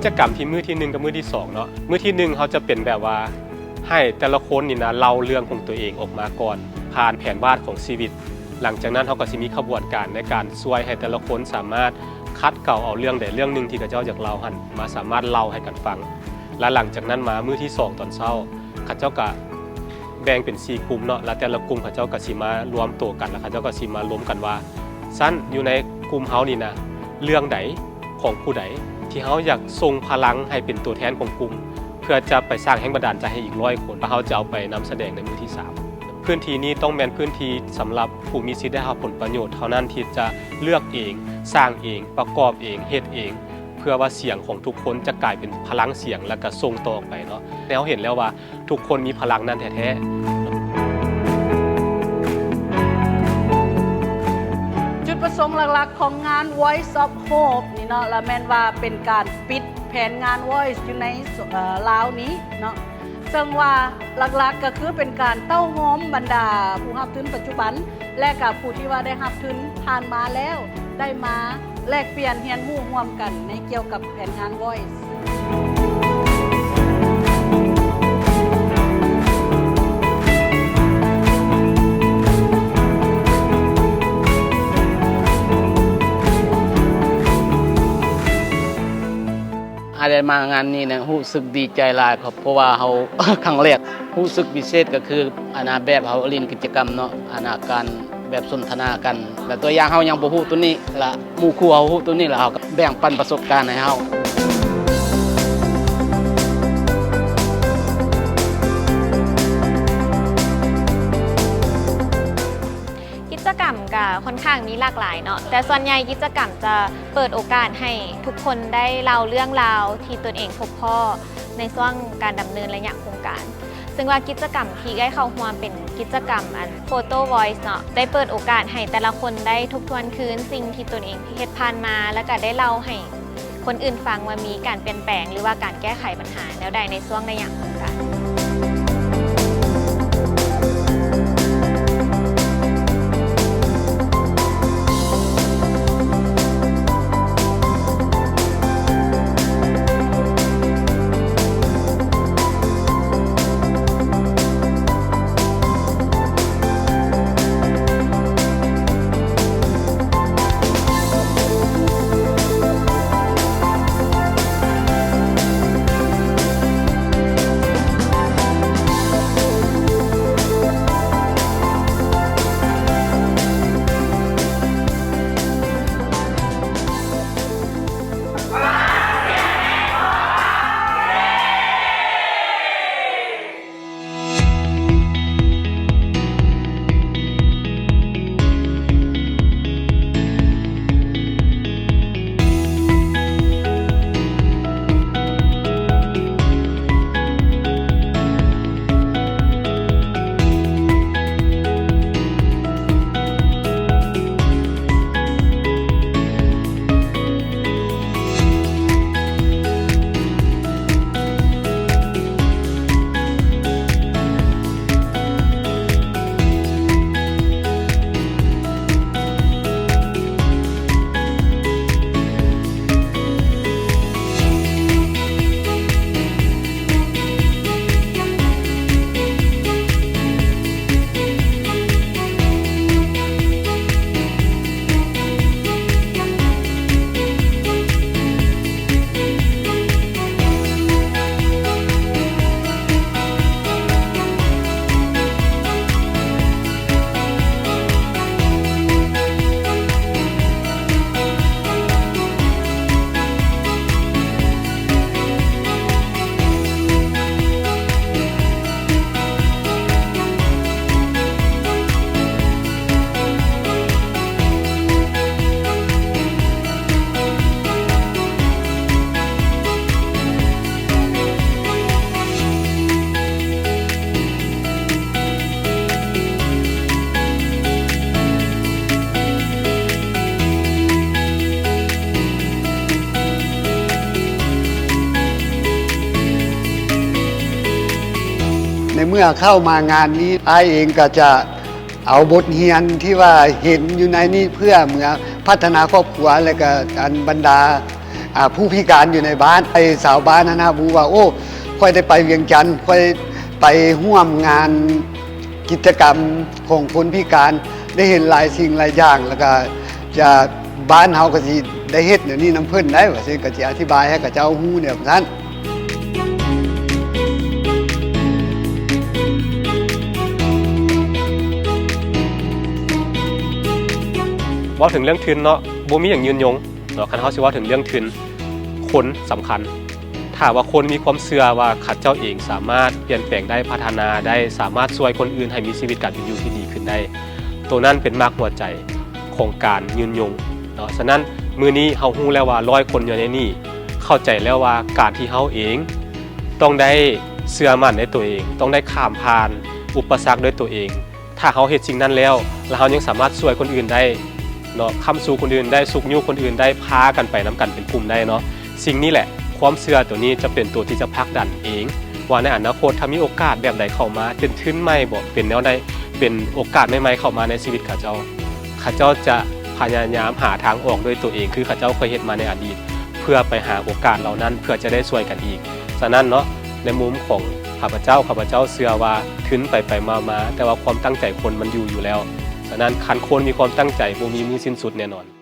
ກິດຈະກຳທີ່ມື້ທີໜຶ່ງກັບມື້ທີສອງເນາະ, ມື້ທີໜຶ່ງເຮົາຈະເປັນແບບວ່າໃຫ້ແຕ່ລະຄົນນີ້ນະເລົ່າເລື່ອງຂອງຕົວເອງອອກມາກ່ອນ ຜ່ານແຜນວາດຂອງຊີວິດ. ຫຼັງຈາກນັ້ນເຮົາກໍຊິມີຂະບວນການໃນການຊ່ວຍໃຫ້ແຕ່ລະຄົນສາມາດຂັດເກົາເອົາເລື່ອງໃດເລື່ອງໜຶ່ງທີ່ເຂົາເຈົ້າຢາກເລົ່າຫັ້ນມາສາມາດເລົ່າໃຫ້ກັນຟັງ. ແລະ ຫຼັງຈາກນັ້ນມາມື້ທີສອງຕອນເຊົ້າ ເຂົາເຈົ້າກະແບ່ງເປັນສີ່ກຸ່ມເນາະ, ແລະ ແຕ່ລະກຸ່ມເຂົາເຈົ້າກະຊິມາລວມໂຕກັນ ແລະ ເຂົາເຈົ້າກະຊິມາລົມກັນວ່າ ຊັ້ນຢູ່ໃນກຸ່ມເຮົານີ້ນະ ເລື່ອງໃດຂອງຜູ້ໃດທີ່ເຮົາຢາກສົ່ງພະລັງໃຫ້ເປັນໂຕແທນຂອງກຸ່ມ ເພື່ອຈະໄປສ້າງແຮງບັນດານໃຈໃຫ້ອີກຮ້ອຍຄົນ ແລະ ເຮົາຈະເອົາໄປນຳສະແດງໃນມື້ທີສາມ. ພື້ນທີ່ນີ້ຕ້ອງແມ່ນພື້ນທີ່ສຳລັບຜູ້ມີສິດໄດ້ຮັບຜົນປະໂຫຍດເທົ່ານັ້ນທີ່ຈະເລືອກເອງ, ສ້າງເອງ, ປະກອບເອງ, ເຮັດເອງ ເພື່ອວ່າສຽງຂອງທຸກຄົນຈະກາຍເປັນພະລັງສຽງ ແລ້ວກະສົ່ງຕໍ່ອອກໄປເນາະ. ແຕ່ເຮົາເຫັນແລ້ວວ່າທຸກຄົນມີພະລັງນັ້ນແທ້ໆ. ຈຸດປະສົງຫຼັກໆຂອງງານ Voice of Hope ນີ້ເນາະ ລະແມ່ນວ່າເປັນການປິດແຜນງານ Voice ຢູ່ໃນ ເອີ ລາວນີ້ເນາະ. ເຊິ່ງວ່າຫຼັກໆກໍຄືເປັນການເຕົ້າໂຮມບັນດາຜູ້ຮັບທຶນປັດຈຸບັນ ແລະ ກະຜູ້ທີ່ວ່າໄດ້ຮັບທຶນຜ່ານມາແລ້ວ ໄດ້ມາແລກປ່ຽນຮຽນຮູ້ຮ່ວມກັນໃນກ່ຽວກັບແຜນງານ Voice. ອາ ໄດ້ມາງານນີ້ນະ ຮູ້ສຶກດີໃຈຫຼາຍ ເພາະວ່າເຮົາ ຄັ້ງແລກ ຮູ້ສຶກພິເສດກໍຄື ອັນນ່າ ແບບເຮົາຫຼິ້ນກິດຈະກຳເນາະ ອັນນ່າ ການແບບສົນທະນາກັນ ແລະ ຕົວຢ່າງເຮົາຍັງບໍ່ຮູ້ໂຕນີ້ ລະໝູ່ຄູ່ເຮົາຮູ້ໂຕນີ້ ລະເຮົາກໍແບ່ງປັນປະສົບການໃຫ້ເຮົາ. ກິດຈະກຳກະຂ້ອນຂ້າງມີຫຼາກຫຼາຍເນາະ ແຕ່ສ່ວນໃຫຍ່ກິດຈະກຳຈະເປີດໂອກາດໃຫ້ທຸກຄົນໄດ້ເລົ່າເລື່ອງລາວທີ່ຕົນເອງພົບພໍ້ໃນຊ່ວງການດຳເນີນໄລຍະໂຄງການ. ເຊິ່ງວ່າກິດຈະກຳທີ່ເອື້ອຍເຂົ້າຮ່ວມເປັນກິດຈະກຳ ອັນ Photo Voice ເນາະ ໄດ້ເປີດໂອກາດໃຫ້ແຕ່ລະຄົນໄດ້ທົບທວນຄືນສິ່ງທີ່ຕົນເອງເຮັດຜ່ານມາ ແລ້ວກະໄດ້ເລົ່າໃຫ້ຄົນອື່ນຟັງວ່າມີການປ່ຽນແປງ ຫຼືວ່າການແກ້ໄຂບັນຫາແນວໃດໃນຊ່ວງໄລຍະໂຄງການ. ໃນເມື່ອເຂົ້າມາງານນີ້ ອ້າຍເອງກໍຈະເອົາບົດຮຽນທີ່ວ່າເຫັນຢູ່ໃນນີ້ ເພື່ອເມືອພັດທະນາຄອບຄົວ ແລະ ກະອັນບັນດາ ອ່າ ຜູ້ພິການຢູ່ໃນບ້ານ ໃຫ້ຊາວບ້ານຫັ້ນນະຮູ້ວ່າ ໂອ້ ຂ້ອຍໄດ້ໄປວຽງຈັນ ຂ້ອຍໄປຮ່ວມງານກິດຈະກຳຂອງຄົນພິການ ໄດ້ເຫັນຫຼາຍສິ່ງຫຼາຍຢ່າງ ແລ້ວກະຈະ ບ້ານເຮົາກະຊິໄດ້ເຮັດແນວນີ້ນຳເພິ່ນໄດ໋ ວ່າຊັ້ນ ກະຊິອະທິບາຍໃຫ້ເຂົາເຈົ້າຮູ້ແນວນັ້ນ. ເວົ້າເຖິງເລື່ອງທຶນເນາະ ບໍ່ມີຫຍັງຍືນຍົງເນາະ ຄັນເຮົາຊິເວົ້າເຖິງເລື່ອງທຶນ ຄົນສຳຄັນ. ຖ້າວ່າຄົນມີຄວາມເຊື່ອວ່າເຂົາເຈົ້າເອງສາມາດປ່ຽນແປງໄດ້ ພັດທະນາໄດ້ ສາມາດຊ່ວຍຄົນອື່ນໃຫ້ມີຊີວິດການເປັນຢູ່ທີ່ດີຂຶ້ນໄດ້ ໂຕນັ້ນເປັນໝາກຫົວໃຈຂອງການຍືນຍົງເນາະ. ສະນັ້ນ ມື້ນີ້ເຮົາຮູ້ແລ້ວວ່າຮ້ອຍຄົນຢູ່ໃນນີ້ ເຂົ້າໃຈແລ້ວວ່າການທີ່ເຮົາເອງຕ້ອງໄດ້ເຊື່ອໝັ້ນໃນໂຕເອງ ຕ້ອງໄດ້ຂ້າມຜ່ານອຸປະສັກດ້ວຍໂຕເອງ. ຖ້າເຮົາເຮັດສິ່ງນັ້ນແລ້ວ ແລ້ວເຮົາຍັງສາມາດຊ່ວຍຄົນອື່ນໄດ້ເນາະ ຄ້ຳຊູຄົນອື່ນໄດ້ ຊຸກຍູ້ຄົນອື່ນໄດ້ ພາກັນໄປນຳກັນເປັນກຸ່ມໄດ້ເນາະ. ສິ່ງນີ້ແຫຼະ ຄວາມເຊື່ອໂຕນີ້ຈະເປັນໂຕທີ່ຈະຜັກດັນເອງ ວ່າໃນອະນາຄົດ ຖ້າມີໂອກາດແບບໃດເຂົ້າມາ ເປັນທຶນໃໝ່ບໍ ເປັນແນວໃດ ເປັນໂອກາດໃໝ່ໆເຂົ້າມາໃນຊີວິດເຂົາເຈົ້າ ເຂົາເຈົ້າຈະພະຍາຍາມຫາທາງອອກດ້ວຍໂຕເອງ ຄືເຂົາເຈົ້າເຄີຍເຮັດມາໃນອະດີດ ເພື່ອໄປຫາໂອກາດເຫຼົ່ານັ້ນ ເພື່ອຈະໄດ້ຊ່ວຍກັນອີກ. ສະນັ້ນເນາະ ໃນມຸມຂອງຂ້າພະເຈົ້າ ຂ້າພະເຈົ້າເຊື່ອວ່າທຶນໄປໆມາໆ ແຕ່ວ່າຄວາມຕັ້ງໃຈຄົນມັນຢູ່ຢູ່ແລ້ວ. ສະນັ້ນ ຄັນຄົນມີຄວາມຕັ້ງໃຈ ບໍ່ມີມື້ສິ້ນສຸດແນ່ນອນ.